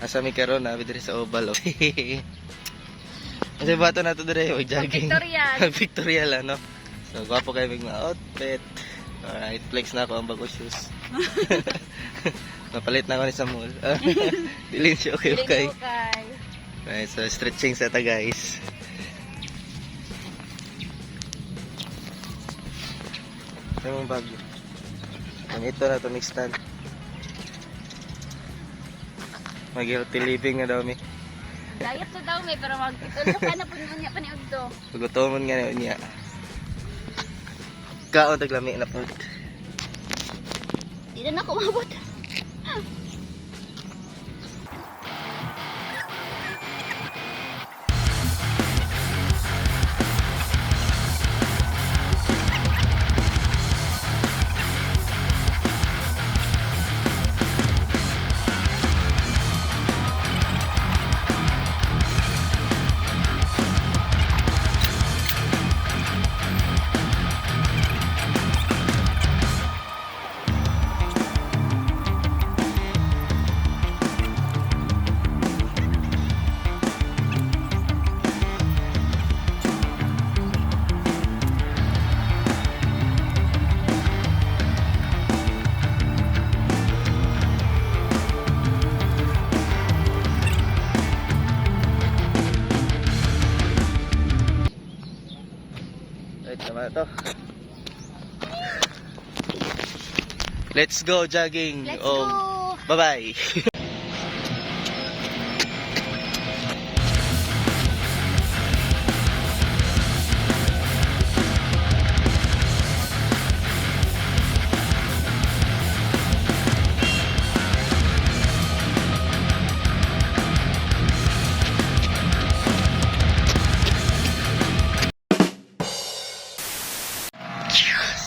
Asa mi karon na diri sa Oval. Kasi bato na to diri og jogging. Pictorial. Pictorial ano. So gwapo kay mig mga outfit. Alright, flex na ako ang bago shoes. Napalit na ako ni sa mall. Dili siya okay okay. Okay. Right, so stretching sa ta, guys. Ano yung bag? Ito na to mix stand. Mag healthy living na daw mi. Diet to daw may pero mag itulog ka na po niya pa ni Ugdo. Pagutomon nga na niya. Kaon taglami na po. Di na ako mabot. Right, tama na to. Let's go jogging. Let's Oh, go. Bye-bye.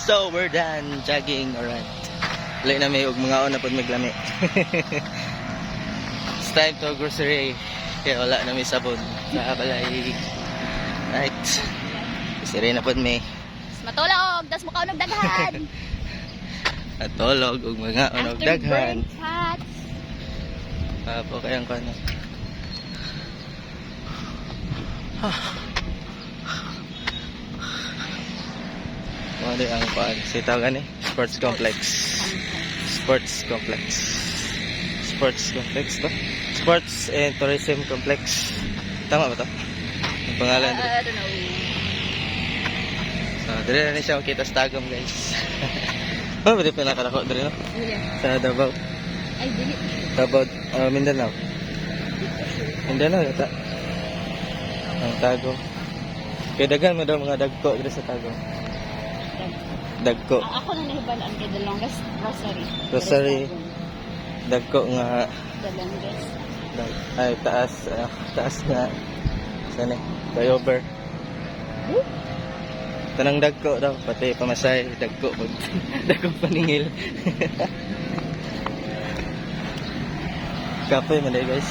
So we're done jogging, alright. Wala na may og mga na pud maglami. It's time to grocery. Kaya wala na may sabon sa balay. Right. Grocery na pud may. Matulog, das mukha og daghan. Atolog og mga og After daghan. burn fats. Apo kayang kano. Ano ang kuan? Si tawag ani? Sports complex. Sports complex. Sports complex to? Sports and Tourism Complex. Tama ba to? Ang pangalan diri. I don't know. So, diri na ni siya makita sa Tagum, guys. Oh, pwede pa nakalako diri no? Yeah. Sa Davao. Ay, dili. Davao, Mindanao. Mindanao yata. Ang Tagum. Kaya daghan mo daw mga dagko diri sa Tagum. Dagko. Ang ako na nahibalaan kay the longest rosary. Rosary. Dagko nga The longest. ay taas, taas nga saan eh flyover. Tanang dagko daw pati pamasay dagko pud dagko paningil. Kapoy man day, guys.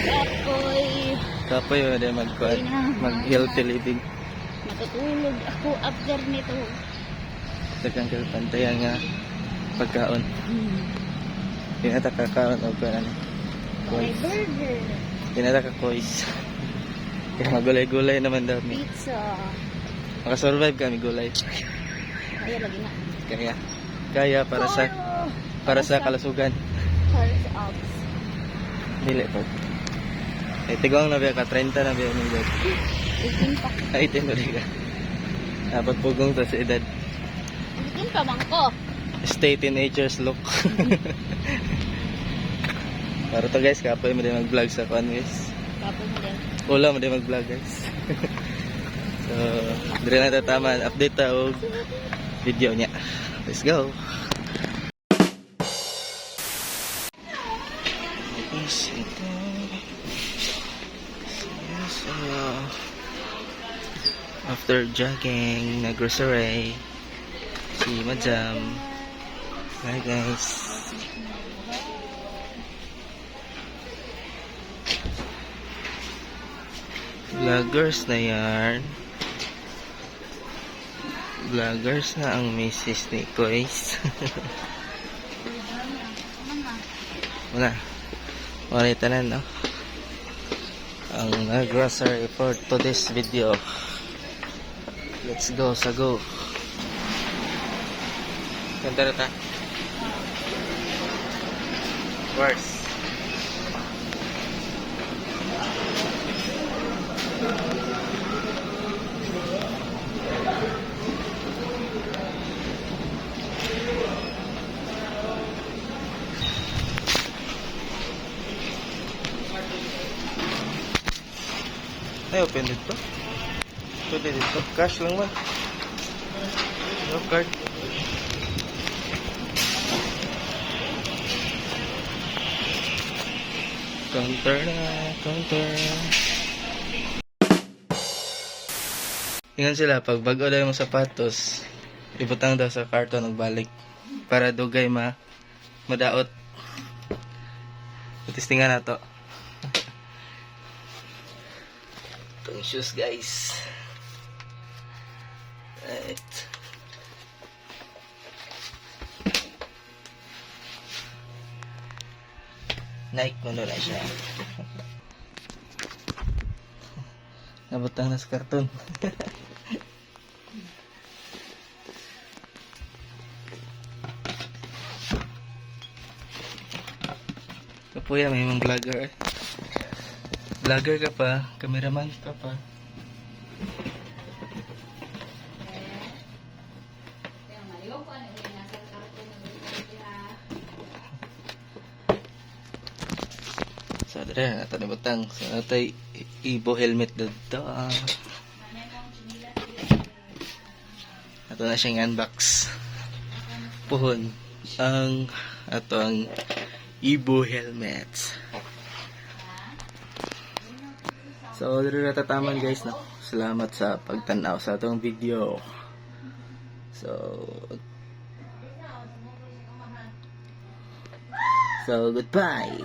Ako'y Kapoy man day magkuan mag healthy living. Matutulog ako after nito. Daghang pantayan nga pagkaon. Di na ta kakaon og kuan ano. May Kois. burger, Di na ta ka kois. Kaya magulay-gulay naman daw mi. Pizza. Makasurvive kami gulay. Kaya lagi na. Kaya kaya para sa kalusugan. Para sa abs. Dili po. Eh tigong na biya ka 30 na biya ni edad. 18 pa. Ay 18 na ka. Dapat pugong to sa edad. 18 pa man ko. Stay teenagers look. Para to guys, kapoy mo din mag-vlog sa kuan guys. Tapos mo din. Ula mo din mag-vlog guys. So, dire na tataman. Update ta og video niya. Let's go. Yes, ito. Yes, after jogging, nag-grocery, si Madam. Hi guys. Vloggers na yarn. Vloggers na ang misis ni Kois. Wala. Wala tanan, no? Ang grocery for today's video. Let's go sa go. Ganda na ta. Worse. Ay, open dito. Pwede dito. Cash lang man. No card. Counter na, counter. Ingan sila, pag bago daw yung sapatos, ibutang daw sa karton nagbalik para dugay ma madaot. Testingan na to. Itong shoes, guys. Right. Nike mo na siya. Nabutang na sa karton. Kapuya, may mga vlogger eh. Vlogger ka pa, cameraman ka pa. So, dire na nato ni butang. So, natay Ibo helmet dito. Ah. Ato na siyang unbox. Puhon ang ato ang Ibo helmet. So, dire na tataman, guys, no. Salamat sa pagtanaw sa atong video. So, goodbye.